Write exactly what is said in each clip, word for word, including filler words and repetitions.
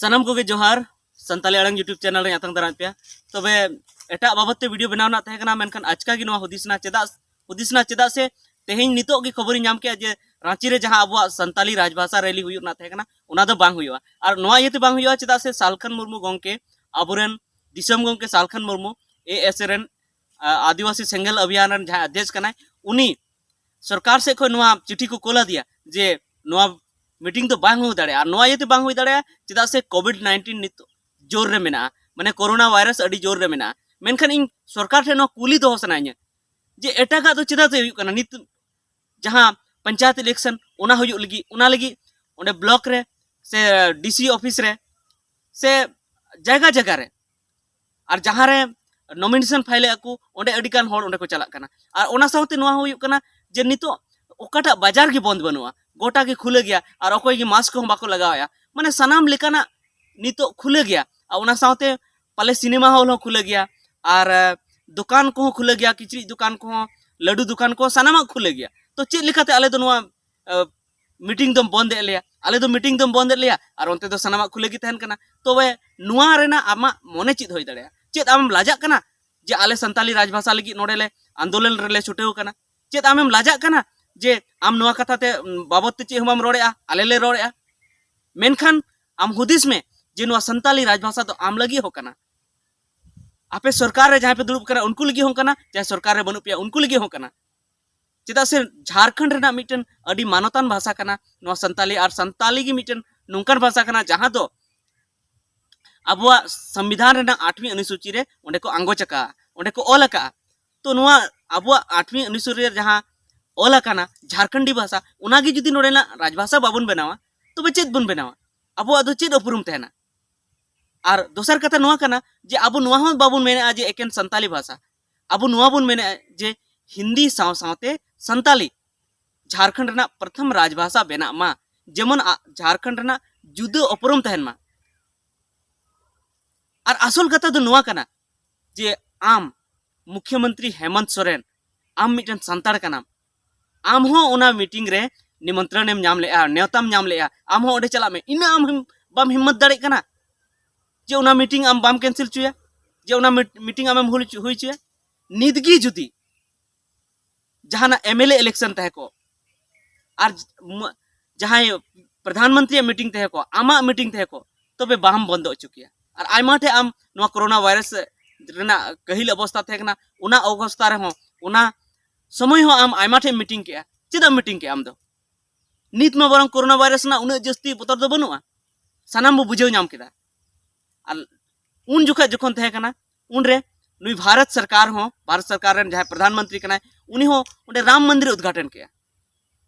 ᱥᱟᱱᱟᱢ ᱠᱚᱜᱮ ᱡᱚᱦᱟᱨ᱾ ᱥᱟᱱᱛᱟᱞᱤ ᱟᱲᱟᱝ YouTube channel ᱨᱮ ᱟᱛᱟᱝ ᱫᱟᱨᱟᱢ ᱯᱮᱭᱟ᱾ ᱛᱚᱵᱮ ᱮᱴᱟᱜ ᱵᱟᱵᱚᱫ ᱛᱮ video ᱵᱮᱱᱟᱣ ᱨᱮᱱᱟᱜ ᱛᱟᱦᱮᱸ ᱠᱟᱱᱟ, ᱢᱮᱱᱠᱷᱟᱱ ᱟᱪᱠᱟ ᱜᱮ ᱱᱚᱣᱟ ᱦᱩᱫᱤᱥ ᱮᱱᱟ᱾ ᱪᱮᱫᱟᱜ ᱦᱩᱫᱤᱥ ᱮᱱᱟ? ᱪᱮᱫᱟᱜ ᱥᱮ ᱛᱮᱦᱮᱧ ᱱᱤᱛᱚᱜ ᱜᱮ ᱠᱷᱚᱵᱚᱨᱤᱧ ᱧᱟᱢ ᱠᱮᱜᱼᱟ ᱡᱮ ᱨᱟᱸᱪᱤ ᱨᱮ ᱡᱟᱦᱟᱸ ᱟᱵᱚᱣᱟᱜ ᱥᱟᱱᱛᱟᱞᱤ ᱨᱟᱡᱽᱵᱷᱟᱥᱟ rally ᱦᱩᱭᱩᱜ ᱨᱮᱱᱟᱜ ᱛᱟᱦᱮᱸ ᱠᱟᱱᱟ, ᱚᱱᱟ ᱫᱚ ᱵᱟᱝ ᱦᱩᱭᱩᱜᱼᱟ᱾ ᱟᱨ ᱱᱚᱣᱟ ᱤᱭᱟᱹᱛᱮ ᱵᱟᱝ ᱦᱩᱭᱩᱜᱼᱟ, ᱪᱮᱫᱟᱜ ᱥᱮ ᱥᱟᱞᱠᱷᱟᱱ ᱢᱩᱨᱢᱩ ᱜᱚᱢᱠᱮ, ᱟᱵᱚᱨᱮᱱ ᱫᱤᱥᱚᱢ ᱜᱚᱢᱠᱮ ᱥᱟᱞᱠᱷᱟᱱ ᱢᱩᱨᱢᱩ, ASA ᱨᱮᱱ, ᱟ, ᱟᱹᱫᱤᱵᱟᱹᱥᱤ ᱥᱮᱸᱜᱮᱞ ᱚᱵᱷᱤᱭᱟᱱ ᱨᱮᱱ ᱡᱟᱦᱟᱸᱭ ᱚᱫᱷᱭᱚᱠᱥ ᱠᱟᱱᱟᱭ, ᱩᱱᱤ ᱥᱚᱨᱠᱟᱨ ᱥᱮᱫ ᱠᱷᱚᱱ ᱱᱚᱣᱟ ᱪᱤᱴᱷᱤ ᱠᱚ ᱠᱳᱞ ᱟᱫᱮᱭᱟ ᱡᱮ ᱱᱚᱣᱟ meeting ᱫᱚ ᱵᱟᱝ ᱦᱩᱭ ᱫᱟᱲᱮᱭᱟᱜᱼᱟ᱾ ᱟᱨ ᱱᱚᱣᱟ ᱤᱭᱟᱹᱛᱮ ᱵᱟᱝ ᱦᱩᱭ ᱫᱟᱲᱮᱭᱟᱜᱼᱟ, ᱪᱮᱫᱟᱜ ᱥᱮ COVID nineteen ᱱᱤᱛᱚᱜ ᱡᱳᱨ ᱨᱮ ᱢᱮᱱᱟᱜᱼᱟ, ᱢᱟᱱᱮ ᱠᱳᱨᱳᱱᱟ ᱵᱷᱟᱭᱨᱟᱥ ᱟᱹᱰᱤ ᱡᱳᱨ ᱨᱮ ᱢᱮᱱᱟᱜᱼᱟ᱾ ᱢᱮᱱᱠᱷᱟᱱ ᱤᱧ ᱥᱚᱨᱠᱟᱨ ᱴᱷᱮᱱ ᱱᱚᱣᱟ ᱠᱩᱞᱤ ᱫᱚᱦᱚ ᱥᱟᱱᱟᱧᱟ ᱡᱮ ᱮᱴᱟᱜᱟᱜ ᱫᱚ ᱪᱮᱫᱟᱜ ᱛᱮ ᱦᱩᱭᱩᱜ ᱠᱟᱱᱟ? ᱱᱤᱛ ᱡᱟᱦᱟᱸ ᱯᱚᱧᱪᱟᱭᱮᱛ election ᱚᱱᱟ ᱦᱩᱭᱩᱜ ᱞᱟᱹᱜᱤᱫ, ᱚᱱᱟ ᱞᱟᱹᱜᱤᱫ ᱚᱸᱰᱮ block ᱨᱮ ᱥᱮ DC office ᱨᱮ ᱥᱮ ᱡᱟᱭᱜᱟ ᱡᱟᱭᱜᱟ ᱨᱮ, ᱟᱨ ᱡᱟᱦᱟᱸ ᱨᱮ nomination ᱯᱷᱟᱭᱤᱞᱮᱫᱼᱟ ᱠᱚ, ᱚᱸᱰᱮ ᱟᱹᱰᱤ ᱜᱟᱱ ᱦᱚᱲ ᱚᱸᱰᱮ ᱠᱚ ᱪᱟᱞᱟᱜ ᱠᱟᱱᱟ᱾ ᱟᱨ ᱚᱱᱟ ᱥᱟᱶᱛᱮ ᱱᱚᱣᱟ ᱦᱚᱸ ᱦᱩᱭᱩᱜ ᱠᱟᱱᱟ ᱡᱮ ᱱᱤᱛᱚᱜ ᱚᱠᱟᱴᱟᱜ ᱵᱟᱡᱟᱨ ᱜᱮ ᱵᱚᱱᱫ ᱵᱟᱹᱱᱩᱜᱼᱟ, ᱜᱚᱴᱟ ᱜᱮ ᱠᱷᱩᱞᱟᱹ ᱜᱮᱭᱟ, ᱟᱨ ᱚᱠᱚᱭ ᱜᱮ ᱢᱟᱥᱠ ᱠᱚᱦᱚᱸ ᱵᱟᱠᱚ ᱞᱟᱜᱟᱣᱮᱫᱼᱟ᱾ ᱢᱟᱱᱮ ᱥᱟᱱᱟᱢ ᱞᱮᱠᱟᱱᱟᱜ ᱱᱤᱛᱚᱜ ᱠᱷᱩᱞᱟᱹ ᱜᱮᱭᱟ᱾ ᱟᱨ ᱚᱱᱟ ᱥᱟᱶᱛᱮ ᱯᱟᱞᱮ ᱥᱤᱱᱮᱢᱟ ᱦᱚᱞ ᱦᱚᱸ ᱠᱷᱩᱞᱟᱹ ᱜᱮᱭᱟ, ᱟᱨ ᱫᱚᱠᱟᱱ ᱠᱚᱦᱚᱸ ᱠᱷᱩᱞᱟᱹ ᱜᱮᱭᱟ, ᱠᱤᱪᱨᱤᱡ ᱫᱚᱠᱟᱱ ᱠᱚᱦᱚᱸ, ᱞᱟᱹᱰᱩ ᱫᱚᱠᱟᱱ ᱠᱚᱦᱚᱸ, ᱥᱟᱱᱟᱢᱟᱜ ᱠᱷᱩᱞᱟᱹ ᱜᱮᱭᱟ᱾ ᱛᱚ ᱪᱮᱫ ᱞᱮᱠᱟᱛᱮ ᱟᱞᱮ ᱫᱚ ᱱᱚᱣᱟ meeting ᱫᱚᱢ ᱵᱚᱱᱫ ᱮᱫ ᱞᱮᱭᱟ? ᱟᱞᱮ ᱫᱚ meeting ᱫᱚᱢ ᱵᱚᱱᱫ ᱮᱫ ᱞᱮᱭᱟ ᱟᱨ ᱚᱱᱛᱮ ᱫᱚ ᱥᱟᱱᱟᱢᱟᱜ ᱠᱷᱩᱞᱟᱹ ᱜᱮ ᱛᱟᱦᱮᱱ ᱠᱟᱱᱟ᱾ ᱛᱚᱵᱮ ᱱᱚᱣᱟ ᱨᱮᱱᱟᱜ ᱟᱢᱟᱜ ᱢᱚᱱᱮ ᱪᱮᱫ ᱦᱩᱭ ᱫᱟᱲᱮᱭᱟᱜᱼᱟ? ᱪᱮᱫ ᱟᱢᱮᱢ ᱞᱟᱡᱟᱜ ᱠᱟᱱᱟ ᱡᱮ ᱟᱞᱮ ᱥᱟᱱᱛᱟᱞᱤ ᱨᱟᱡᱽᱵᱷᱟᱥᱟ ᱞᱟᱹᱜᱤᱫ ᱱᱚᱰᱮ ᱞᱮ ᱟᱱᱫᱳᱞᱚᱱ ᱨᱮᱞᱮ ᱪᱷᱩᱴᱟᱹᱣ ᱠᱟᱱᱟ? ᱪᱮᱫ ᱟᱢᱮᱢ ᱞᱟᱡᱟᱜ ᱠᱟᱱᱟ ᱡᱮ ᱟᱢ ᱱᱚᱣᱟ ᱠᱟᱛᱷᱟ ᱛᱮ, ᱩᱢ, ᱵᱟᱵᱚᱫ ᱛᱮ ᱪᱮᱫ ᱦᱚᱸ ᱵᱟᱢ ᱨᱚᱲᱮᱫᱼᱟ? ᱟᱞᱮ ᱞᱮ ᱨᱚᱲᱮᱫᱼᱟ᱾ ᱢᱮᱱᱠᱷᱟᱱ ᱟᱢ ᱦᱩᱫᱤᱥ ᱢᱮ ᱡᱮ ᱱᱚᱣᱟ ᱥᱟᱱᱛᱟᱞᱤ ᱨᱟᱡᱽᱵᱷᱟᱥᱟ ᱫᱚ ᱟᱢ ᱞᱟᱹᱜᱤᱫ ᱦᱚᱸ ᱠᱟᱱᱟ, ᱟᱯᱮ ᱥᱚᱨᱠᱟᱨ ᱨᱮ ᱡᱟᱦᱟᱸᱭ ᱯᱮ ᱫᱩᱲᱩᱵ ᱠᱟᱱᱟ ᱩᱱᱠᱩ ᱞᱟᱹᱜᱤᱫ ᱦᱚᱸ ᱠᱟᱱᱟ, ᱪᱟᱦᱮ ᱥᱚᱨᱠᱟᱨ ᱨᱮ ᱵᱟᱹᱱᱩᱜ ᱯᱮᱭᱟ ᱩᱱᱠᱩ ᱞᱟᱹᱜᱤᱫ ᱦᱚᱸ ᱠᱟᱱᱟ᱾ ᱪᱮᱫᱟᱜ ᱥᱮ ᱡᱷᱟᱲᱠᱷᱚᱸᱰ ᱨᱮᱱᱟᱜ ᱢᱤᱫᱴᱮᱱ ᱟᱹᱰᱤ ᱢᱟᱱᱚᱛᱟᱱ ᱵᱷᱟᱥᱟ ᱠᱟᱱᱟ ᱱᱚᱣᱟ ᱥᱟᱱᱛᱟᱞᱤ, ᱟᱨ ᱥᱟᱱᱛᱟᱞᱤ ᱜᱮ ᱢᱤᱫᱴᱮᱱ ᱱᱚᱝᱠᱟᱱ ᱵᱷᱟᱥᱟ ᱠᱟᱱᱟ ᱡᱟᱦᱟᱸ ᱫᱚ ᱟᱵᱚᱣᱟᱜ ᱥᱚᱝᱵᱤᱫᱷᱟᱱ ᱨᱮᱱᱟᱜ ᱟᱴᱷᱣᱤ ᱚᱱᱩᱥᱩᱪᱤ ᱨᱮ ᱚᱸᱰᱮ ᱠᱚ ᱟᱸᱜᱚᱪ ᱟᱠᱟᱫᱼᱟ, ᱚᱸᱰᱮ ᱠᱚ ᱚᱞ ᱟᱠᱟᱫᱼᱟ᱾ ᱛᱚ ᱱᱚᱣᱟ ᱟᱵᱚᱣᱟᱜ ᱟᱴᱷᱣᱤ ᱚᱱᱩᱥᱩᱪᱤ ᱨᱮ ᱡᱟᱦᱟᱸ ᱚᱞ ᱟᱠᱟᱱᱟ ᱡᱷᱟᱲᱠᱷᱚᱸᱰᱤ ᱵᱷᱟᱥᱟ, ᱚᱱᱟᱜᱮ ᱡᱩᱫᱤ ᱱᱚᱰᱮᱱᱟᱜ ᱨᱟᱡᱽᱵᱷᱟᱥᱟ ᱵᱟᱵᱚᱱ ᱵᱮᱱᱟᱣᱟ, ᱛᱚᱵᱮ ᱪᱮᱫ ᱵᱚᱱ ᱵᱮᱱᱟᱣᱟ? ᱟᱵᱚᱣᱟᱜ ᱫᱚ ᱪᱮᱫ ᱩᱯᱨᱩᱢ ᱛᱟᱦᱮᱱᱟ? ᱟᱨ ᱫᱚᱥᱟᱨ ᱠᱟᱛᱷᱟ ᱱᱚᱣᱟ ᱠᱟᱱᱟ ᱡᱮ ᱟᱵᱚ ᱱᱚᱣᱟ ᱦᱚᱸ ᱵᱟᱵᱚᱱ ᱢᱮᱱᱮᱫᱼᱟ ᱡᱮ ᱮᱠᱮᱱ ᱥᱟᱱᱛᱟᱞᱤ ᱵᱷᱟᱥᱟ, ᱟᱵᱚ ᱱᱚᱣᱟ ᱵᱚᱱ ᱢᱮᱱᱮᱫᱼᱟ ᱡᱮ ᱦᱤᱱᱫᱤ ᱥᱟᱶ ᱥᱟᱶᱛᱮ ᱥᱟᱱᱛᱟᱞᱤ ᱡᱷᱟᱲᱠᱷᱚᱸᱰ ᱨᱮᱱᱟᱜ ᱯᱨᱚᱛᱷᱚᱢ ᱨᱟᱡᱽᱵᱷᱟᱥᱟ ᱵᱮᱱᱟᱜ ᱢᱟ, ᱡᱮᱢᱚᱱ ᱟ-, ᱡᱷᱟᱲᱠᱷᱚᱸᱰ ᱨᱮᱱᱟᱜ ᱡᱩᱫᱟᱹ ᱩᱯᱨᱩᱢ ᱛᱟᱦᱮᱱ ᱢᱟ᱾ ᱟᱨ ᱟᱥᱚᱞ ᱠᱟᱛᱷᱟ ᱫᱚ ᱱᱚᱣᱟ ᱠᱟᱱᱟ ᱡᱮ ᱟᱢ ᱢᱩᱠᱷᱭᱚᱢᱚᱱᱛᱨᱤ ᱦᱮᱢᱚᱱᱛ ᱥᱚᱨᱮᱱ, ᱟᱢ ᱢᱤᱫᱴᱮᱱ ᱥᱟᱱᱛᱟᱲ ᱠᱟᱱᱟᱢ, ᱟᱢ ᱦᱚᱸ ᱚᱱᱟ meeting ᱨᱮ ᱱᱤᱢᱚᱱᱛᱨᱚᱱ ᱮᱢ ᱧᱟᱢ ᱞᱮᱜᱼᱟ, ᱱᱮᱣᱛᱟᱢ ᱧᱟᱢ ᱞᱮᱜᱼᱟ, ᱟᱢ ᱦᱚᱸ ᱚᱸᱰᱮ ᱪᱟᱞᱟᱜ ᱢᱮ᱾ ᱤᱱᱟᱹ ᱟᱢ ᱦᱚᱸ ᱵᱟᱢ ᱦᱤᱢᱢᱚᱛ ᱫᱟᱲᱮᱭᱟᱜ ᱠᱟᱱᱟ ᱡᱮ ᱚᱱᱟ ᱢᱤᱴᱤᱝ ᱟᱢ ᱵᱟᱢ ᱠᱮᱱᱥᱮᱞ ᱦᱚᱪᱚᱭᱟ, ᱡᱮ ᱚᱱᱟ ᱢᱤᱴᱤᱝ ᱟᱢᱮᱢ ᱦᱩᱭ ᱦᱚᱪᱚᱭᱟ? ᱱᱤᱛ ᱜᱮ ᱡᱩᱫᱤ ᱡᱟᱦᱟᱱᱟᱜ ᱮᱢ ᱮᱞ ᱮ ᱤᱞᱮᱠᱥᱚᱱ ᱛᱟᱦᱮᱸ ᱠᱚᱜ, ᱟᱨ ᱡᱟᱦᱟᱸᱭ ᱯᱨᱚᱫᱷᱟᱱ ᱢᱚᱱᱛᱨᱤᱭᱟᱜ ᱢᱤᱴᱤᱝ ᱛᱟᱦᱮᱸ ᱠᱚᱜ, ᱟᱢᱟᱜ ᱢᱤᱴᱤᱝ ᱛᱟᱦᱮᱸ ᱠᱚᱜ, ᱛᱚᱵᱮ ᱵᱟᱢ ᱵᱚᱱᱫᱚ ᱦᱚᱪᱚ ᱠᱮᱭᱟ᱾ ᱟᱨ ᱟᱭᱢᱟ ᱴᱷᱮᱱ ᱟᱢ ᱱᱚᱣᱟ ᱠᱳᱨᱳᱱᱟ ᱵᱷᱟᱭᱨᱟᱥ ᱨᱮᱱᱟᱜ ᱠᱟᱹᱦᱤᱞ ᱚᱵᱚᱥᱛᱟ ᱛᱟᱦᱮᱸ ᱠᱟᱱᱟ, ᱚᱱᱟ ᱚᱵᱚᱥᱛᱟ ᱨᱮᱦᱚᱸ, ᱚᱱᱟ ᱥᱚᱢᱚᱭ ᱦᱚᱸ ᱟᱢ ᱟᱭᱢᱟ ᱴᱷᱮᱱ ᱢᱤᱴᱤᱝ ᱠᱮᱜᱼᱟ᱾ ᱪᱮᱫᱟᱜ ᱢᱤᱴᱤᱝ ᱠᱮᱜᱼᱟ ᱟᱢ ᱫᱚ? ᱱᱤᱛ ᱢᱟ ᱵᱚᱨᱚᱝ ᱠᱳᱨᱳᱱᱟ ᱵᱷᱟᱭᱨᱟᱥ ᱨᱮᱱᱟᱜ ᱩᱱᱟᱹᱜ ᱡᱟᱹᱥᱛᱤ ᱵᱚᱛᱚᱨ ᱫᱚ ᱵᱟᱹᱱᱩᱜᱼᱟ, ᱥᱟᱱᱟᱢ ᱵᱚ ᱵᱩᱡᱷᱟᱹᱣ ᱧᱟᱢ ᱠᱮᱫᱟ᱾ ᱟᱨ ᱩᱱ ᱡᱚᱠᱷᱚᱱ ᱡᱚᱠᱷᱚᱱ ᱛᱟᱦᱮᱸ ᱠᱟᱱᱟ, ᱩᱱᱨᱮ ᱱᱩᱭ ᱵᱷᱟᱨᱚᱛ ᱥᱚᱨᱠᱟᱨ ᱦᱚᱸ, ᱵᱷᱟᱨᱚᱛ ᱥᱚᱨᱠᱟᱨ ᱨᱮᱱ ᱡᱟᱦᱟᱸᱭ ᱯᱨᱚᱫᱷᱟᱱ ᱢᱚᱱᱛᱨᱤ ᱠᱟᱱᱟᱭ, ᱩᱱᱤ ᱦᱚᱸ ᱚᱸᱰᱮ ᱨᱟᱢ ᱢᱚᱱᱫᱤᱨ ᱩᱫᱽᱜᱷᱟᱴᱚᱱ ᱠᱮᱜᱼᱟ᱾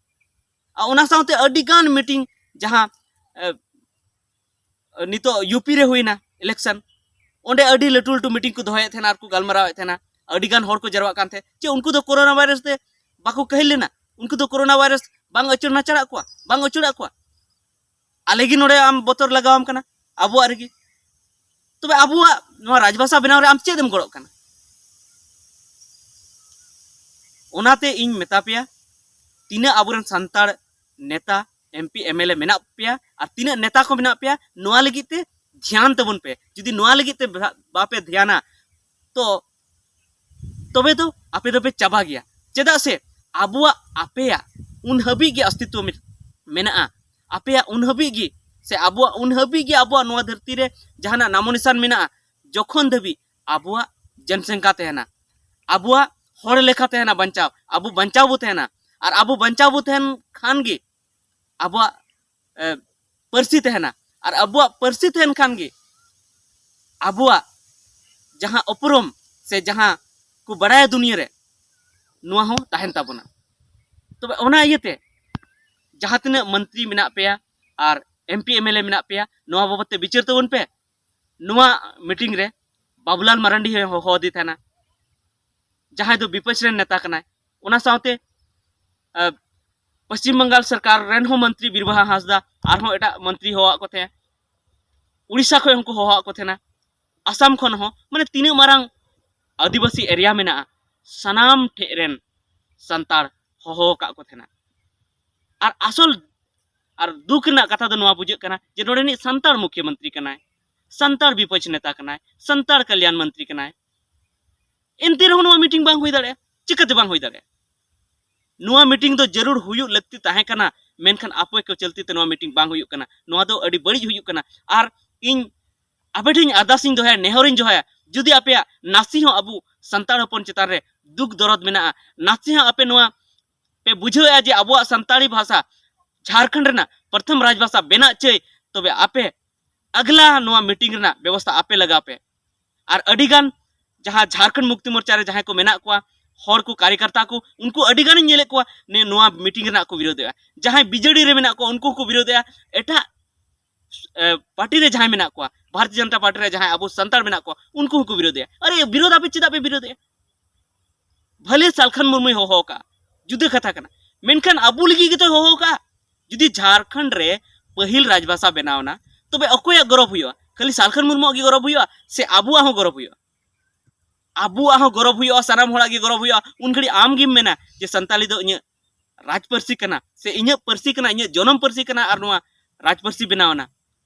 ᱟᱨ ᱚᱱᱟ ᱥᱟᱶᱛᱮ ᱟᱹᱰᱤ ᱜᱟᱱ ᱢᱤᱴᱤᱝ, ᱡᱟᱦᱟᱸ ᱱᱤᱛᱚᱜ ᱭᱩ ᱯᱤ ᱨᱮ ᱦᱩᱭᱱᱟ ᱤᱞᱮᱠᱥᱚᱱ, ᱚᱸᱰᱮ ᱟᱹᱰᱤ ᱞᱟᱹᱴᱩ ᱞᱟᱹᱴᱩ ᱢᱤᱴᱤᱝ ᱠᱚ ᱫᱚᱦᱚᱭᱮᱫ ᱛᱟᱦᱮᱱᱟ ᱟᱨ ᱠᱚ ᱜᱟᱞᱢᱟᱨᱟᱣᱮᱫ ᱛᱟᱦᱮᱱᱟ᱾ ᱟᱹᱰᱤ ᱜᱟᱱ ᱦᱚᱲ ᱠᱚ ᱡᱟᱨᱣᱟᱜ ᱠᱟᱱ ᱛᱟᱦᱮᱸᱫ᱾ ᱪᱮᱫ ᱩᱱᱠᱩ ᱫᱚ ᱠᱳᱨᱳᱱᱟ ᱵᱷᱟᱭᱨᱟᱥ ᱛᱮ ᱵᱟᱠᱚ ᱠᱟᱹᱦᱤᱞ ᱞᱮᱱᱟ? ᱩᱱᱠᱩ ᱫᱚ ᱠᱳᱨᱳᱱᱟ ᱵᱷᱟᱭᱨᱟᱥ ᱵᱟᱝ ᱟᱹᱪᱩᱨ ᱱᱟᱪᱟᱨᱟᱜ ᱠᱚᱣᱟ, ᱵᱟᱝ ᱟᱹᱪᱩᱨᱟᱜ ᱠᱚᱣᱟ? ᱟᱞᱮ ᱜᱮ ᱱᱚᱰᱮ ᱟᱢ ᱵᱚᱛᱚᱨ ᱞᱟᱜᱟᱣᱟᱢ ᱠᱟᱱᱟ ᱟᱵᱚᱣᱟᱜ ᱨᱮᱜᱮ᱾ ᱛᱚᱵᱮ ᱟᱵᱚᱣᱟᱜ ᱱᱚᱣᱟ ᱨᱟᱡᱽᱵᱷᱟᱥᱟ ᱵᱮᱱᱟᱣ ᱨᱮ ᱟᱢ ᱪᱮᱫ ᱮᱢ ᱜᱚᱲᱚᱜ ᱠᱟᱱᱟ? ᱚᱱᱟᱛᱮ ᱤᱧ ᱢᱮᱛᱟ ᱯᱮᱭᱟ, ᱛᱤᱱᱟᱹᱜ ᱟᱵᱚᱨᱮᱱ ᱥᱟᱱᱛᱟᱲ ᱱᱮᱛᱟ, M P, M L A ᱢᱮᱱᱟᱜ ᱯᱮᱭᱟ ᱟᱨ ᱛᱤᱱᱟᱹᱜ ᱱᱮᱛᱟ ᱠᱚ ᱢᱮᱱᱟᱜ ᱯᱮᱭᱟ, ᱱᱚᱣᱟ ᱞᱟᱹᱜᱤᱫ ᱛᱮ ᱫᱷᱮᱭᱟᱱ ᱛᱟᱵᱚᱱ ᱯᱮ᱾ ᱡᱩᱫᱤ ᱱᱚᱣᱟ ᱞᱟᱹᱜᱤᱫ ᱛᱮ ᱵᱟ- ᱵᱟᱯᱮ ᱫᱷᱮᱭᱟᱱᱟ, ᱛᱚ ᱛᱚᱵᱮ ᱫᱚ ᱟᱯᱮ ᱫᱚᱯᱮ ᱪᱟᱵᱟ ᱜᱮᱭᱟ᱾ ᱪᱮᱫᱟᱜ ᱥᱮ ᱟᱵᱚᱣᱟᱜ, ᱟᱯᱮᱭᱟᱜ ᱩᱱ ᱦᱟᱹᱵᱤᱡ ᱜᱮ ᱚᱥᱛᱤᱛᱣᱚ ᱢᱮ- ᱢᱮᱱᱟᱜᱼᱟ᱾ ᱟᱯᱮᱭᱟᱜ ᱩᱱ ᱦᱟᱹᱵᱤᱡ ᱜᱮ, ᱥᱮ ᱟᱵᱚᱣᱟᱜ ᱩᱱ ᱦᱟᱹᱵᱤᱡ ᱜᱮ ᱟᱵᱚᱣᱟᱜ ᱱᱚᱣᱟ ᱫᱷᱟᱹᱨᱛᱤ ᱨᱮ ᱡᱟᱦᱟᱱᱟᱜ ᱱᱟᱢᱚ ᱱᱤᱥᱟᱱ ᱢᱮᱱᱟᱜᱼᱟ, ᱡᱚᱠᱷᱚᱱ ᱫᱷᱟᱹᱵᱤᱡ ᱟᱵᱚᱣᱟᱜ ᱡᱚᱱᱥᱚᱝᱠᱷᱟ ᱛᱟᱦᱮᱱᱟ, ᱟᱵᱚᱣᱟᱜ ᱦᱚᱲ ᱞᱮᱠᱷᱟ ᱛᱟᱦᱮᱱᱟ, ᱵᱟᱧᱪᱟᱣ, ᱟᱵᱚ ᱵᱟᱧᱪᱟᱣ ᱵᱚ ᱛᱟᱦᱮᱱᱟ᱾ ᱟᱨ ᱟᱵᱚ ᱵᱟᱧᱪᱟᱣ ᱵᱚ ᱛᱟᱦᱮᱱ ᱠᱷᱟᱱ ᱜᱮ ᱟᱵᱚᱣᱟᱜ, ᱮ, ᱯᱟᱹᱨᱥᱤ ᱛᱟᱦᱮᱱᱟ᱾ ᱟᱨ ᱟᱵᱚᱣᱟᱜ ᱯᱟᱹᱨᱥᱤ ᱛᱟᱦᱮᱱ ᱠᱷᱟᱱ ᱜᱮ ᱟᱵᱚᱣᱟᱜ ᱡᱟᱦᱟᱸ ᱩᱯᱨᱩᱢ ᱥᱮ ᱡᱟᱦᱟᱸ ᱠᱚ ᱵᱟᱲᱟᱭᱟ ᱫᱩᱱᱤᱭᱟᱹ ᱨᱮ, ᱱᱚᱣᱟ ᱦᱚᱸ ᱛᱟᱦᱮᱱ ᱛᱟᱵᱚᱱᱟ᱾ ᱛᱚᱵᱮ ᱚᱱᱟ ᱤᱭᱟᱹᱛᱮ ᱡᱟᱦᱟᱸ ᱛᱤᱱᱟᱹᱜ ᱢᱚᱱᱛᱨᱤ ᱢᱮᱱᱟᱜ ᱯᱮᱭᱟ ᱟᱨ M P M L A ᱢᱮᱱᱟᱜ ᱯᱮᱭᱟ, ᱱᱚᱣᱟ ᱵᱟᱵᱚᱫ ᱛᱮ ᱵᱤᱪᱟᱹᱨ ᱛᱟᱵᱚᱱ ᱯᱮ᱾ ᱱᱚᱣᱟ ᱢᱤᱴᱤᱝ ᱨᱮ ᱵᱟᱵᱩᱞᱟᱞ ᱢᱟᱨᱟᱱᱰᱤ ᱦᱚᱸᱭ ᱦᱚᱦᱚ ᱟᱫᱮ ᱛᱟᱦᱮᱱᱟ, ᱡᱟᱦᱟᱸᱭ ᱫᱚ ᱵᱤᱯᱚᱠᱥ ᱨᱮᱱ ᱱᱮᱛᱟ ᱠᱟᱱᱟᱭ᱾ ᱚᱱᱟ ᱥᱟᱶᱛᱮ, ᱟ, ᱯᱚᱥᱪᱤᱢ ᱵᱟᱝᱜᱟᱞ ᱥᱚᱨᱠᱟᱨ ᱨᱮᱱ ᱦᱚᱸ ᱢᱚᱱᱛᱨᱤ ᱵᱤᱨᱵᱟᱦᱟ ᱦᱟᱸᱥᱫᱟ, ᱟᱨᱦᱚᱸ ᱮᱴᱟᱜ ᱢᱚᱱᱛᱨᱤ ᱦᱚᱦᱚᱣᱟᱜ ᱠᱚ ᱛᱟᱦᱮᱸ, ᱩᱲᱤᱥᱥᱟ ᱠᱷᱚᱱ ᱦᱚᱸᱠᱚ ᱦᱚᱦᱚᱣᱟᱜ ᱠᱚ ᱛᱟᱦᱮᱱᱟ, ᱟᱥᱟᱢ ᱠᱷᱚᱱ ᱦᱚᱸ, ᱢᱟᱱᱮ ᱛᱤᱱᱟᱹᱜ ᱢᱟᱨᱟᱝ ᱟᱹᱫᱤᱵᱟᱹᱥᱤ ᱮᱨᱤᱭᱟ ᱢᱮᱱᱟᱜᱼᱟ, ᱥᱟᱱᱟᱢ ᱴᱷᱮᱡ ᱨᱮᱱ ᱥᱟᱱᱛᱟᱲ ᱦᱚᱦᱚ ᱟᱠᱟᱫ ᱠᱚ ᱛᱟᱦᱮᱱᱟ᱾ ᱟᱨ ᱟᱥᱚᱞ ᱟᱨ ᱫᱩᱠ ᱨᱮᱱᱟᱜ ᱠᱟᱛᱷᱟ ᱫᱚ ᱱᱚᱣᱟ ᱵᱩᱡᱷᱟᱹᱜ ᱠᱟᱱᱟ ᱡᱮ ᱱᱚᱰᱮ ᱨᱤᱱᱤᱡ ᱥᱟᱱᱛᱟᱲ ᱢᱩᱠᱷᱭᱟᱹ ᱢᱚᱱᱛᱨᱤ ᱠᱟᱱᱟᱭ, ᱥᱟᱱᱛᱟᱲ ᱵᱤᱯᱚᱠᱷ ᱱᱮᱛᱟ ᱠᱟᱱᱟᱭ, ᱥᱟᱱᱛᱟᱲ ᱠᱟᱞᱭᱟᱱ ᱢᱚᱱᱛᱨᱤ ᱠᱟᱱᱟᱭ, ᱮᱱᱛᱮ ᱨᱮᱦᱚᱸ ᱱᱚᱣᱟ ᱢᱤᱴᱤᱝ ᱵᱟᱝ ᱦᱩᱭ ᱫᱟᱲᱮᱭᱟᱜᱼᱟ᱾ ᱪᱤᱠᱟᱹᱛᱮ ᱵᱟᱝ ᱦᱩᱭ ᱫᱟᱲᱮᱭᱟᱜᱼᱟ? ᱱᱚᱣᱟ ᱢᱤᱴᱤᱝ ᱫᱚ ᱡᱟᱹᱨᱩᱲ ᱦᱩᱭᱩᱜ ᱞᱟᱹᱠᱛᱤ ᱛᱟᱦᱮᱸ ᱠᱟᱱᱟ, ᱢᱮᱱᱠᱷᱟᱱ ᱟᱯᱮ ᱠᱚ ᱪᱟᱹᱞᱛᱤ ᱛᱮ ᱱᱚᱣᱟ ᱢᱤᱴᱤᱝ ᱵᱟᱝ ᱦᱩᱭᱩᱜ ᱠᱟᱱᱟ᱾ ᱱᱚᱣᱟ ᱫᱚ ᱟᱹᱰᱤ ᱵᱟᱹᱲᱤᱡ ᱦᱩᱭᱩᱜ ᱠᱟᱱᱟ᱾ ᱟᱨ ᱤᱧ ᱟᱯᱮ ᱴᱷᱮᱱ ᱟᱨᱫᱟᱥ ᱤᱧ ᱫᱚᱦᱚᱭᱟ, ᱱᱮᱦᱚᱨ ᱤᱧ ᱫᱚᱦᱚᱭᱟ, ᱡᱩᱫᱤ ᱟᱯᱮᱭᱟᱜ ᱱᱟᱥᱮ ᱦᱚᱸ ᱟᱵᱚ ᱥᱟᱱᱛᱟᱲ ᱦᱚᱯᱚᱱ ᱪᱮᱛᱟᱱ ᱨᱮ ᱫᱩᱠ ᱫᱚᱨᱚᱫ ᱢᱮᱱᱟᱜᱼᱟ, ᱱᱟᱥᱮ ᱦᱚᱸ ᱟᱯᱮ ᱱᱚᱣᱟ ᱯᱮ ᱵᱩᱡᱷᱟᱹᱣᱮᱫᱼᱟ ᱡᱮ ᱟᱵᱚᱣᱟᱜ ᱥᱟᱱᱛᱟᱲᱤ ᱵᱷᱟᱥᱟ ᱡᱷᱟᱲᱠᱷᱚᱸᱰ ᱨᱮᱱᱟᱜ ᱯᱨᱚᱛᱷᱚᱢ ᱨᱟᱡᱽᱵᱷᱟᱥᱟ ᱵᱮᱱᱟᱜ ᱪᱟᱹᱭ, ᱛᱚᱵᱮ ᱟᱯᱮ ᱟᱜᱽᱞᱟ ᱱᱚᱣᱟ ᱢᱤᱴᱤᱝ ᱨᱮᱱᱟᱜ ᱵᱮᱵᱚᱥᱛᱷᱟ ᱟᱯᱮ ᱞᱟᱜᱟᱣ ᱯᱮ᱾ ᱟᱨ ᱟᱹᱰᱤᱜᱟᱱ ᱡᱟᱦᱟᱸ ᱡᱷᱟᱲᱠᱷᱚᱸᱰ ᱢᱩᱠᱛᱤ ᱢᱳᱨᱪᱟ ᱨᱮ ᱡᱟᱦᱟᱸᱭ ᱠᱚ ᱢᱮᱱᱟᱜ ᱠᱚᱣᱟ, ᱦᱚᱲ ᱠᱚ, ᱠᱟᱨᱭᱚᱠᱚᱨᱛᱟ ᱠᱚ, ᱩᱱᱠᱩ ᱟᱹᱰᱤ ᱜᱟᱱᱤᱧ ᱧᱮᱞᱮᱫ ᱠᱚᱣᱟ ᱱᱮ-, ᱱᱚᱣᱟ ᱢᱤᱴᱤᱝ ᱨᱮᱱᱟᱜ ᱠᱚ ᱵᱤᱨᱳᱫᱷᱮᱜᱼᱟ᱾ ᱡᱟᱦᱟᱸᱭ ᱵᱤᱡᱮᱰᱤ ᱨᱮ ᱢᱮᱱᱟᱜ ᱠᱚᱣᱟ, ᱩᱱᱠᱩ ᱦᱚᱸᱠᱚ ᱵᱤᱨᱳᱫᱷᱮᱜᱼᱟ᱾ ᱮᱴᱟᱜ ᱮ, ᱯᱟᱨᱴᱤ ᱨᱮ ᱡᱟᱦᱟᱸᱭ ᱢᱮᱱᱟᱜ ᱠᱚᱣᱟ, ᱵᱷᱟᱨᱚᱛᱤᱭᱚ ᱡᱚᱱᱚᱛᱟ ᱯᱟᱨᱴᱤ ᱨᱮ ᱡᱟᱦᱟᱸᱭ ᱟᱵᱚ ᱥᱟᱱᱛᱟᱲ ᱢᱮᱱᱟᱜ ᱠᱚᱣᱟ, ᱩᱱᱠᱩ ᱦᱚᱸᱠᱚ ᱵᱤᱨᱳᱫᱷᱮᱜᱼᱟ᱾ ᱟᱨᱮ, ᱵᱤᱨᱳᱫᱷ ᱟᱯᱮ ᱪᱮᱫᱟᱜ ᱯᱮ ᱵᱤᱨᱳᱫᱷᱮᱜᱼᱟ? ᱵᱷᱟᱞᱮ ᱥᱟᱞᱠᱷᱟᱱ ᱢᱩᱨᱢᱩᱭ ᱦᱚᱦᱚ ᱟᱠᱟᱫᱼᱟ, ᱡᱩᱫᱟᱹ ᱠᱟᱛᱷᱟ ᱠᱟᱱᱟ, ᱢᱮᱱᱠᱷᱟᱱ ᱟᱵᱚ ᱞᱟᱹᱜᱤᱫ ᱜᱮᱛᱚᱭ ᱦᱚᱦᱚ ᱟᱠᱟᱫᱼᱟ᱾ ᱡᱩᱫᱤ ᱡᱷᱟᱲᱠᱷᱚᱸᱰ ᱨᱮ ᱯᱟᱹᱦᱤᱞ ᱨᱟᱡᱽᱵᱷᱟᱥᱟ ᱵᱮᱱᱟᱣ ᱮᱱᱟ, ᱛᱚᱵᱮ ᱚᱠᱚᱭᱟᱜ ᱜᱚᱨᱚᱵ ᱦᱩᱭᱩᱜᱼᱟ? ᱠᱷᱟᱹᱞᱤ ᱥᱟᱞᱠᱷᱟᱱ ᱢᱩᱨᱢᱩᱣᱟᱜ ᱜᱮ ᱜᱚᱨᱚᱵ ᱦᱩᱭᱩᱜᱼᱟ ᱥᱮ ᱟᱵᱚᱣᱟᱜ ᱦᱚᱸ ᱜᱚᱨᱚᱵ ᱦᱩᱭᱩᱜᱼᱟ? ᱟᱵᱚᱣᱟᱜ ᱦᱚᱸ ᱜᱚᱨᱚᱵ ᱦᱩᱭᱩᱜᱼᱟ, ᱥᱟᱱᱟᱢ ᱦᱚᱲᱟᱜ ᱜᱮ ᱜᱚᱨᱚᱵ ᱦᱩᱭᱩᱜᱼᱟ᱾ ᱩᱱ ᱜᱷᱟᱹᱲᱤᱡ ᱟᱢ ᱜᱮᱢ ᱢᱮᱱᱟ ᱡᱮ ᱥᱟᱱᱛᱟᱲᱤ ᱫᱚ ᱤᱧᱟᱹᱜ ᱨᱟᱡᱽ ᱯᱟᱹᱨᱥᱤ ᱠᱟᱱᱟ, ᱥᱮ ᱤᱧᱟᱹᱜ ᱯᱟᱹᱨᱥᱤ ᱠᱟᱱᱟ, ᱤᱧᱟᱹᱜ ᱡᱚᱱᱚᱢ ᱯᱟᱹᱨᱥᱤ ᱠᱟᱱᱟ, ᱟᱨ ᱱᱚᱣᱟ ᱨᱟᱡᱽ ᱯᱟᱹᱨᱥᱤ ᱵᱮᱱᱟᱣ ᱮᱱᱟ᱾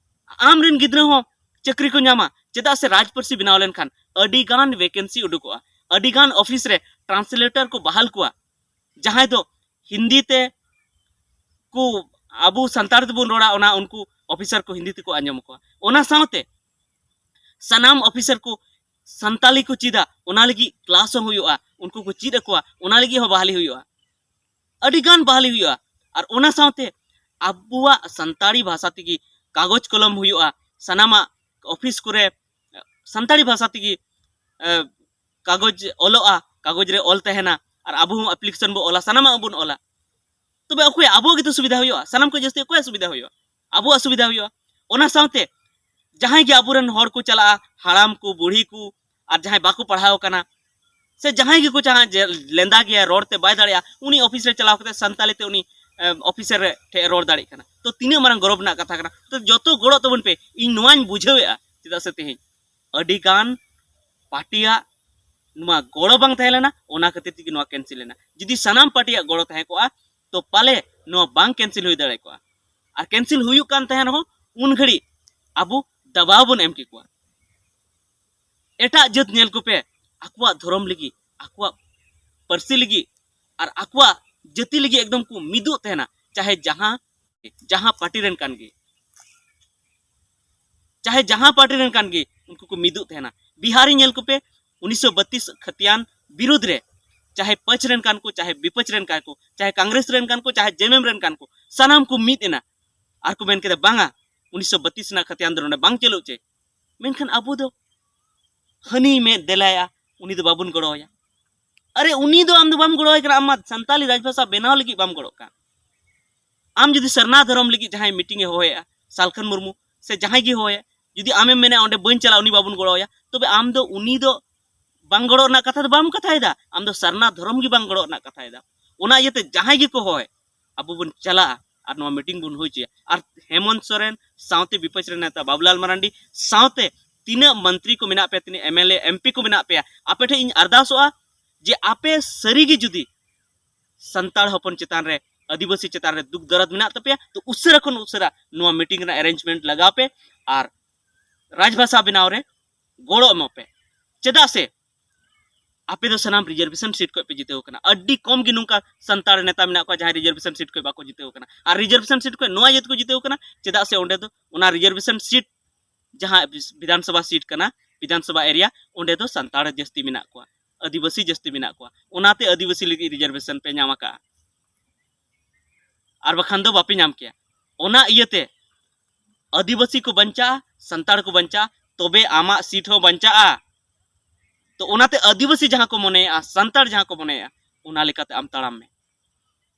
ᱟᱢ ᱨᱮᱱ ᱜᱤᱫᱽᱨᱟᱹ ᱦᱚᱸ ᱪᱟᱹᱠᱨᱤ ᱠᱚ ᱧᱟᱢᱟ, ᱪᱮᱫᱟᱜ ᱥᱮ ᱨᱟᱡᱽ ᱯᱟᱹᱨᱥᱤ ᱵᱮᱱᱟᱣ ᱞᱮᱱᱠᱷᱟᱱ ᱟᱹᱰᱤ ᱜᱟᱱ ᱵᱷᱮᱠᱮᱱᱥᱤ ᱩᱰᱩᱠᱚᱜᱼᱟ, ᱟᱹᱰᱤ ᱜᱟᱱ ᱚᱯᱷᱤᱥ ᱨᱮ ᱴᱨᱟᱱᱥᱞᱮᱴᱚᱨ ᱠᱚ ᱵᱟᱦᱟᱞ ᱠᱚᱣᱟ, ᱡᱟᱦᱟᱸᱭ ᱫᱚ ᱦᱤᱱᱫᱤ ᱛᱮ ᱠᱚ ᱟᱵᱚ ᱥᱟᱱᱛᱟᱲ ᱛᱮᱵᱚᱱ ᱨᱚᱲᱟ, ᱚᱱᱟ ᱩᱱᱠᱩ ᱚᱯᱷᱤᱥᱟᱨ ᱠᱚ ᱦᱤᱱᱫᱤ ᱛᱮᱠᱚ ᱟᱸᱡᱚᱢ ᱟᱠᱚᱣᱟ᱾ ᱚᱱᱟ ᱥᱟᱶᱛᱮ ᱥᱟᱱᱟᱢ ᱚᱯᱷᱤᱥᱟᱨ ᱠᱚ ᱥᱟᱱᱛᱟᱲᱤ ᱠᱚ ᱪᱮᱫᱟ, ᱚᱱᱟ ᱞᱟᱹᱜᱤᱫ ᱠᱞᱟᱥ ᱦᱚᱸ ᱦᱩᱭᱩᱜᱼᱟ, ᱩᱱᱠᱩ ᱠᱚ ᱪᱮᱫ ᱟᱠᱚᱣᱟ, ᱚᱱᱟ ᱞᱟᱹᱜᱤᱫ ᱦᱚᱸ ᱵᱟᱦᱟᱞᱤ ᱦᱩᱭᱩᱜᱼᱟ, ᱟᱹᱰᱤ ᱜᱟᱱ ᱵᱟᱦᱟᱞᱤ ᱦᱩᱭᱩᱜᱼᱟ᱾ ᱟᱨ ᱚᱱᱟ ᱥᱟᱶᱛᱮ ᱟᱵᱚᱣᱟᱜ ᱥᱟᱱᱛᱟᱲᱤ ᱵᱷᱟᱥᱟ ᱛᱮᱜᱮ ᱠᱟᱜᱚᱡᱽ ᱠᱚᱞᱚᱢ ᱦᱩᱭᱩᱜᱼᱟ, ᱥᱟᱱᱟᱢᱟᱜ ᱚᱯᱷᱤᱥ ᱠᱚᱨᱮ ᱥᱟᱱᱛᱟᱲᱤ ᱵᱷᱟᱥᱟ ᱛᱮᱜᱮ, ᱮ, ᱠᱟᱜᱚᱡᱽ ᱚᱞᱚᱜᱼᱟ, ᱠᱟᱜᱚᱡᱽ ᱨᱮ ᱚᱞ ᱛᱟᱦᱮᱱᱟ, ᱟᱨ ᱟᱵᱚ ᱦᱚᱸ ᱮᱯᱞᱤᱠᱮᱥᱚᱱ ᱵᱚ ᱚᱞᱟ, ᱥᱟᱱᱟᱢᱟᱜ ᱵᱚᱱ ᱚᱞᱟ᱾ ᱛᱚᱵᱮ ᱚᱠᱚᱭ ᱟᱵᱚᱣᱟᱜ ᱜᱮᱛᱚ ᱥᱩᱵᱤᱫᱷᱟ ᱦᱩᱭᱩᱜᱼᱟ, ᱥᱟᱱᱟᱢ ᱠᱷᱚᱱ ᱡᱟᱹᱥᱛᱤ ᱚᱠᱚᱭᱟᱜ ᱥᱩᱵᱤᱫᱷᱟ ᱦᱩᱭᱩᱜᱼᱟ? ᱟᱵᱚᱣᱟᱜ ᱥᱩᱵᱤᱫᱷᱟ ᱦᱩᱭᱩᱜᱼᱟ᱾ ᱚᱱᱟ ᱥᱟᱶᱛᱮ ᱡᱟᱦᱟᱸᱭ ᱜᱮ ᱟᱵᱚᱨᱮᱱ ᱦᱚᱲ ᱠᱚ ᱪᱟᱞᱟᱜᱼᱟ, ᱦᱟᱲᱟᱢ ᱠᱚ, ᱵᱩᱲᱦᱤ ᱠᱚ, ᱟᱨ ᱡᱟᱦᱟᱸᱭ ᱵᱟᱠᱚ ᱯᱟᱲᱦᱟᱣ ᱟᱠᱟᱱᱟ, ᱥᱮ ᱡᱟᱦᱟᱸᱭ ᱜᱮᱠᱚ ᱪᱟᱦᱟᱸ ᱡᱮ ᱞᱮᱸᱫᱟ ᱜᱮᱭᱟ, ᱨᱚᱲ ᱛᱮ ᱵᱟᱭ ᱫᱟᱲᱮᱭᱟᱜᱼᱟ, ᱩᱱᱤ ᱚᱯᱷᱤᱥ ᱨᱮ ᱪᱟᱞᱟᱣ ᱠᱟᱛᱮ ᱥᱟᱱᱛᱟᱲᱤ ᱛᱮ ᱩᱱᱤ, ᱮ, ᱚᱯᱷᱤᱥᱟᱨ ᱨᱮ ᱴᱷᱮᱡ ᱮ ᱨᱚᱲ ᱫᱟᱲᱮᱭᱟᱜ ᱠᱟᱱᱟ᱾ ᱛᱚ ᱛᱤᱱᱟᱹᱜ ᱢᱟᱨᱟᱝ ᱜᱚᱨᱚᱵᱽ ᱨᱮᱱᱟᱜ ᱠᱟᱛᱷᱟ ᱠᱟᱱᱟ᱾ ᱛᱚ ᱡᱚᱛᱚ ᱜᱚᱲᱚ ᱛᱟᱵᱚᱱ ᱯᱮ, ᱤᱧ ᱱᱚᱣᱟᱧ ᱵᱩᱡᱷᱟᱹᱣᱮᱫᱼᱟ, ᱪᱮᱫᱟᱜ ᱥᱮ ᱛᱮᱦᱮᱧ ᱟᱹᱰᱤ ᱜᱟᱱ ᱯᱟᱨᱴᱤᱭᱟᱜ ᱱᱚᱣᱟ ᱜᱚᱲᱚ ᱵᱟᱝ ᱛᱟᱦᱮᱸ ᱞᱮᱱᱟ, ᱚᱱᱟ ᱠᱷᱟᱹᱛᱤᱨ ᱛᱮᱜᱮ ᱱᱚᱣᱟ ᱠᱮᱱᱥᱮᱞ ᱮᱱᱟ᱾ ᱡᱩᱫᱤ ᱥᱟᱱᱟᱢ ᱯᱟᱨᱴᱤᱭᱟᱜ ᱜᱚᱲᱚ ᱛᱟᱦᱮᱸ ᱠᱚᱜᱼᱟ, ᱛᱚ ᱯᱟᱞᱮ ᱱᱚᱣᱟ ᱵᱟᱝ ᱠᱮᱱᱥᱮᱞ ᱦᱩᱭ ᱫᱟᱲᱮ ᱠᱚᱜᱼᱟ᱾ ᱟᱨ ᱠᱮᱱᱥᱮᱞ ᱦᱩᱭᱩᱜ ᱠᱟᱱ ᱛᱟᱦᱮᱸ ᱨᱮᱦᱚᱸ ᱩᱱ ᱜᱷᱟᱹᱲᱤᱡ ᱟᱵᱚ ᱫᱟᱵᱟᱣ ᱵᱚᱱ ᱮᱢ ᱠᱮᱠᱚᱣᱟ᱾ ᱮᱴᱟᱜ ᱡᱟᱹᱛ ᱧᱮᱞ ᱠᱚᱯᱮ, ᱟᱠᱚᱣᱟᱜ ᱫᱷᱚᱨᱚᱢ ᱞᱟᱹᱜᱤᱫ, ᱟᱠᱚᱣᱟᱜ ᱯᱟᱹᱨᱥᱤ ᱞᱟᱹᱜᱤᱫ ᱟᱨ ᱟᱠᱚᱣᱟᱜ ᱡᱟᱹᱛᱤ ᱞᱟᱹᱜᱤᱫ ᱮᱠᱫᱚᱢ ᱠᱚ ᱢᱤᱫᱚᱜ ᱛᱟᱦᱮᱱᱟ, ᱪᱟᱦᱮ ᱡᱟᱦᱟᱸ ᱡᱟᱦᱟᱸ ᱯᱟᱨᱴᱤ ᱨᱮᱱ ᱠᱟᱱ ᱜᱮ, ᱪᱟᱦᱮ ᱡᱟᱦᱟᱸ ᱯᱟᱨᱴᱤ ᱨᱮᱱ ᱠᱟᱱ ᱜᱮ, ᱩᱱᱠᱩ ᱠᱚ ᱢᱤᱫᱚᱜ ᱛᱟᱦᱮᱱᱟ᱾ ᱵᱤᱦᱟᱨᱤ ᱧᱮᱞ ᱠᱚᱯᱮ, ᱩᱱᱤᱥᱥᱚ ᱵᱟᱛᱤᱥ ᱠᱷᱟᱹᱛᱤᱭᱟᱱ ᱵᱤᱨᱩᱫᱽ ᱨᱮ ᱪᱟᱦᱮ ᱯᱟᱸᱪ ᱨᱮᱱ ᱠᱟᱱ ᱠᱚ, ᱪᱟᱦᱮ ᱵᱤᱯᱟᱸᱪ ᱨᱮᱱ ᱠᱟᱱ ᱠᱚ, ᱪᱟᱦᱮ ᱠᱟᱝᱜᱨᱮᱥ ᱨᱮᱱ ᱠᱟᱱ ᱠᱚ, ᱪᱟᱦᱮ ᱡᱮᱢᱮᱢ ᱨᱮᱱ ᱠᱟᱱ ᱠᱚ, ᱥᱟᱱᱟᱢ ᱠᱚ ᱢᱤᱫ ᱮᱱᱟ᱾ ᱟᱨ ᱠᱚ ᱢᱮᱱ ᱠᱮᱫᱟ, ᱵᱟᱝᱟ, ᱩᱱᱤᱥᱥᱚ ᱵᱟᱛᱤᱥ ᱨᱮᱱᱟᱜ ᱠᱷᱟᱹᱛᱤᱭᱟᱱ ᱫᱚ ᱱᱚᱰᱮ ᱵᱟᱝ ᱪᱟᱹᱞᱩ ᱦᱚᱪᱚᱭ᱾ ᱢᱮᱱᱠᱷᱟᱱ ᱟᱵᱚ ᱫᱚ ᱦᱟᱹᱱᱤ ᱢᱮᱫ ᱫᱮᱞᱟᱭᱟ, ᱩᱱᱤ ᱫᱚ ᱵᱟᱵᱚᱱ ᱜᱚᱲᱚ ᱟᱭᱟ᱾ ᱟᱨᱮ, ᱩᱱᱤ ᱫᱚ ᱟᱢ ᱫᱚ ᱵᱟᱢ ᱜᱚᱲᱚ ᱟᱭ ᱠᱟᱱᱟ, ᱟᱢ ᱢᱟ ᱥᱟᱱᱛᱟᱞᱤ ᱨᱟᱡᱽᱵᱷᱟᱥᱟ ᱵᱮᱱᱟᱣ ᱞᱟᱹᱜᱤᱫ ᱵᱟᱢ ᱜᱚᱲᱚᱜ ᱠᱟᱱ᱾ ᱟᱢ ᱡᱩᱫᱤ ᱥᱟᱨᱱᱟ ᱫᱷᱚᱨᱚᱢ ᱞᱟᱹᱜᱤᱫ ᱡᱟᱦᱟᱸᱭ ᱢᱤᱴᱤᱝ ᱮ ᱦᱚᱦᱚᱭᱟ, ᱥᱟᱞᱠᱷᱟᱱ ᱢᱩᱨᱢᱩ ᱥᱮ ᱡᱟᱦᱟᱸᱭ ᱜᱮ ᱦᱚᱦᱚᱭᱟ, ᱡᱩᱫᱤ ᱟᱢᱮᱢ ᱢᱮᱱᱟ ᱚᱸᱰᱮ ᱵᱟᱹᱧ ᱪᱟᱞᱟᱜᱼᱟ, ᱩᱱᱤ ᱵᱟᱵᱚᱱ ᱜᱚᱲᱚ ᱟᱭᱟ, ᱛᱚᱵᱮ ᱟᱢ ᱫᱚ ᱩᱱᱤ ᱫᱚ ᱵᱟᱝ ᱜᱚᱲᱚ ᱨᱮᱱᱟᱜ ᱠᱟᱛᱷᱟ ᱫᱚ ᱵᱟᱢ ᱠᱟᱛᱷᱟᱭᱮᱫᱟ, ᱟᱢ ᱫᱚ ᱥᱟᱨᱱᱟ ᱫᱷᱚᱨᱚᱢ ᱜᱮ ᱵᱟᱝ ᱜᱚᱲᱚ ᱨᱮᱱᱟᱜ ᱠᱟᱛᱷᱟᱭᱮᱫᱟ᱾ ᱚᱱᱟ ᱤᱭᱟᱹᱛᱮ ᱡᱟᱦᱟᱸᱭ ᱜᱮᱠᱚ ᱦᱚᱦᱚᱭ, ᱟᱵᱚ ᱵᱚᱱ ᱪᱟᱞᱟᱜᱼᱟ ᱟᱨ ᱱᱚᱣᱟ ᱢᱤᱴᱤᱝ ᱵᱚᱱ ᱦᱩᱭ ᱦᱚᱪᱚᱭᱟ᱾ ᱟᱨ ᱦᱮᱢᱚᱱᱛ ᱥᱚᱨᱮᱱ ᱥᱟᱶᱛᱮ ᱵᱤᱯᱚᱠष ᱨᱮᱱ ᱱᱮᱛᱟ ᱵᱟᱵᱩᱞᱟᱞ ᱢᱟᱨᱟᱱᱰᱤ ᱥᱟᱶᱛᱮ ᱛᱤᱱᱟᱹᱜ ᱢᱚᱱᱛᱨᱤ ᱠᱚ ᱢᱮᱱᱟᱜ ᱯᱮᱭᱟ, ᱛᱤᱱᱟᱹᱜ M L A, M P ᱠᱚ ᱢᱮᱱᱟᱜ ᱯᱮᱭᱟ, ᱟᱯᱮ ᱴᱷᱮᱱ ᱤᱧ ᱟᱨᱫᱟᱥᱚᱜᱼᱟ ᱡᱮ ᱟᱯᱮ ᱥᱟᱹᱨᱤᱜᱮ ᱡᱩᱫᱤ ᱥᱟᱱᱛᱟᱲ ᱦᱚᱯᱚᱱ ᱪᱮᱛᱟᱱ ᱨᱮ, ᱟᱹᱫᱤᱵᱟᱹᱥᱤ ᱪᱮᱛᱟᱱ ᱨᱮ ᱫᱩᱠ ᱫᱚᱨᱚᱫ ᱢᱮᱱᱟᱜ ᱛᱟᱯᱮᱭᱟ, ᱛᱚ ᱩᱥᱟᱹᱨᱟ ᱠᱷᱚᱱ ᱩᱥᱟᱹᱨᱟ ᱱᱚᱣᱟ ᱢᱤᱴᱤᱝ ᱨᱮᱱᱟᱜ ᱮᱨᱮᱧᱡᱽᱢᱮᱱᱴ ᱞᱟᱜᱟᱣ ᱯᱮ ᱟᱨ ᱨᱟᱡᱽᱵᱷᱟᱥᱟ ᱵᱮᱱᱟᱣ ᱨᱮ ᱜᱚᱲᱚ ᱮᱢᱚᱜ ᱯᱮ᱾ ᱪᱮᱫᱟᱜ ᱥᱮ ᱟᱯᱮ ᱫᱚ ᱥᱟᱱᱟᱢ ᱨᱤᱡᱟᱨᱵᱷᱮᱥᱚᱱ ᱥᱤᱴ ᱠᱷᱚᱱ ᱯᱮ ᱡᱤᱛᱟᱹᱣ ᱠᱟᱱᱟ᱾ ᱟᱹᱰᱤ ᱠᱚᱢ ᱜᱮ ᱱᱚᱝᱠᱟ ᱥᱟᱱᱛᱟᱲ ᱱᱮᱛᱟ ᱢᱮᱱᱟᱜ ᱠᱚᱣᱟ ᱡᱟᱦᱟᱸᱭ ᱨᱤᱡᱟᱨᱵᱷᱮᱥᱚᱱ ᱥᱤᱴ ᱠᱷᱚᱱ ᱵᱟᱠᱚ ᱡᱤᱛᱟᱹᱣ ᱠᱟᱱᱟ᱾ ᱟᱨ ᱨᱤᱡᱟᱨᱵᱷᱮᱥᱚᱱ ᱥᱤᱴ ᱠᱷᱚᱱ ᱱᱚᱣᱟ ᱤᱭᱟᱹ ᱛᱮᱠᱚ ᱡᱤᱛᱟᱹᱣ ᱠᱟᱱᱟ, ᱪᱮᱫᱟᱜ ᱥᱮ ᱚᱸᱰᱮ ᱫᱚ ᱚᱱᱟ ᱨᱤᱡᱟᱨᱵᱷᱮᱥᱚᱱ ᱥᱤᱴ ᱡᱟᱦᱟᱸ ᱵᱤᱫᱷᱟᱱ ᱥᱚᱵᱷᱟ ᱥᱤᱴ ᱠᱟᱱᱟ, ᱵᱤᱫᱷᱟᱱ ᱥᱚᱵᱷᱟ ᱮᱨᱤᱭᱟ, ᱚᱸᱰᱮ ᱫᱚ ᱥᱟᱱᱛᱟᱲ ᱡᱟᱹᱥᱛᱤ ᱢᱮᱱᱟᱜ ᱠᱚᱣᱟ, ᱟᱹᱫᱤᱵᱟᱹᱥᱤ ᱡᱟᱹᱥᱛᱤ ᱢᱮᱱᱟᱜ ᱠᱚᱣᱟ, ᱚᱱᱟᱛᱮ ᱟᱹᱫᱤᱵᱟᱹᱥᱤ ᱞᱟᱹᱜᱤᱫ ᱨᱤᱡᱟᱨᱵᱷᱮᱥᱚᱱ ᱯᱮ ᱧᱟᱢ ᱟᱠᱟᱫᱼᱟ, ᱟᱨ ᱵᱟᱠᱷᱟᱱ ᱫᱚ ᱵᱟᱯᱮ ᱧᱟᱢ ᱠᱮᱭᱟ᱾ ᱚᱱᱟ ᱤᱭᱟᱹᱛᱮ ᱟᱹᱫᱤᱵᱟᱹᱥᱤ ᱠᱚ ᱵᱟᱧᱪᱟᱜᱼᱟ, ᱥᱟᱱᱛᱟᱲ ᱠᱚ ᱵᱟᱧᱪᱟᱜᱼᱟ, ᱛᱚᱵᱮ ᱟᱢᱟᱜ ᱥᱤᱴ ᱦᱚᱸ ᱵᱟᱧᱪᱟᱜᱼᱟ᱾ ᱛᱚ ᱚᱱᱟᱛᱮ ᱟᱹᱫᱤᱵᱟᱹᱥᱤ ᱡᱟᱦᱟᱸ ᱠᱚ ᱢᱚᱱᱮᱭᱮᱜᱼᱟ, ᱥᱟᱱᱛᱟᱲ ᱡᱟᱦᱟᱸ ᱠᱚ ᱢᱚᱱᱮᱭᱮᱜᱼᱟ, ᱚᱱᱟ ᱞᱮᱠᱟᱛᱮ ᱟᱢ ᱛᱟᱲᱟᱢ ᱢᱮ,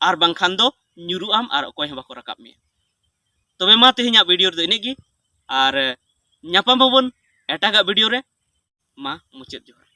ᱟᱨ ᱵᱟᱝᱠᱷᱟᱱ ᱫᱚ ᱧᱩᱨᱩᱜ ᱟᱢ ᱟᱨ ᱚᱠᱚᱭ ᱦᱚᱸ ᱵᱟᱠᱚ ᱨᱟᱠᱟᱵ ᱢᱮᱭᱟ᱾ ᱛᱚᱵᱮ ᱢᱟ ᱛᱮᱦᱮᱧᱟᱜ ᱵᱷᱤᱰᱤᱭᱳ ᱨᱮᱫᱚ ᱤᱱᱟᱹᱜ ᱜᱮ, ᱟᱨ ᱧᱟᱯᱟᱢ ᱟᱵᱚᱱ ᱮᱴᱟᱜᱟᱜ ᱵᱷᱤᱰᱤᱭᱳ ᱨᱮ᱾ ᱢᱟ ᱢᱩᱪᱟᱹᱫ ᱡᱚᱦᱟᱨ᱾